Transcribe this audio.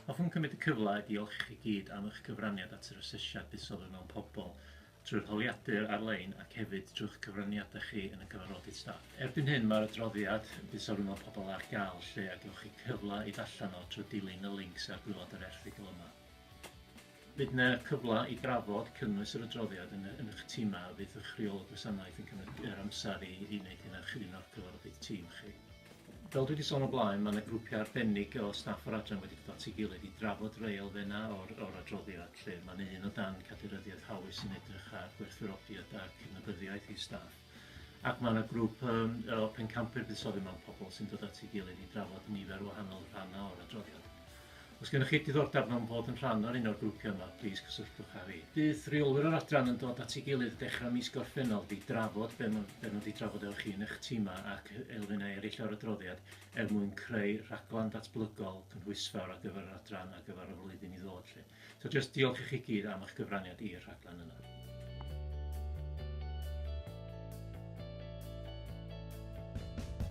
Hoffwn cymryd y cyfle i diolch i chi gyd am eich cyfraniad at yr asesiad buddsoddi mewn pobl trwy'r holiadur ar-lein ac hefyd trwy'ch cyfraniadau chi yn y cyfarfodydd staff. Erbyn hyn mae'r adroddiad buddsoddi mewn pobl ar gael lle a gewch chi cyfle i ddarllen o trwy dilyn y lincs ar gwaelod yr erthygl yma. Bydd yna cyfle i drafod cynnwys yr adroddiad yn, yn eich tîmau a fydd eich rheolwr gwasanaeth yn cymryd yr amser i, i wneud hynna un o'r cyfarfodydd tîm chi. Fel dwi wedi sôn o blaen, mae yna grwpiau arbennig o staff o'r adran wedi dod at ei gilydd i drafod rhai elfennau o'r, or adroddiad, lle mae'n un o dan cadeiryddiaeth Hawys sy'n edrych ar gwerthfawrogiad a cydnabyddiaeth i staff. Ac mae yna grŵp um, o pencampwyr buddsoddi mewn pobl sy'n dod at ei gilydd i drafod nifer wahanol rhannau o'r adroddiad. Os gennych chi diddordeb mewn bod yn rhan o'r un o'r grwpiau yma, plîs cysylltwch â fi. Bydd rheolwyr yr adran yn dod at ei gilydd dechrau mis Gorffennaf i drafod be maen nhw wedi drafod efo chi yn eich tîmau ac elfennau eraill o'r adroddiad er mwyn creu rhaglen datblygol cynhwysfawr ar gyfer yr adran ar gyfer y flwyddyn i ddod. Lly. So just diolch i chi gyd am eich gyfraniad i'r rhaglen yna.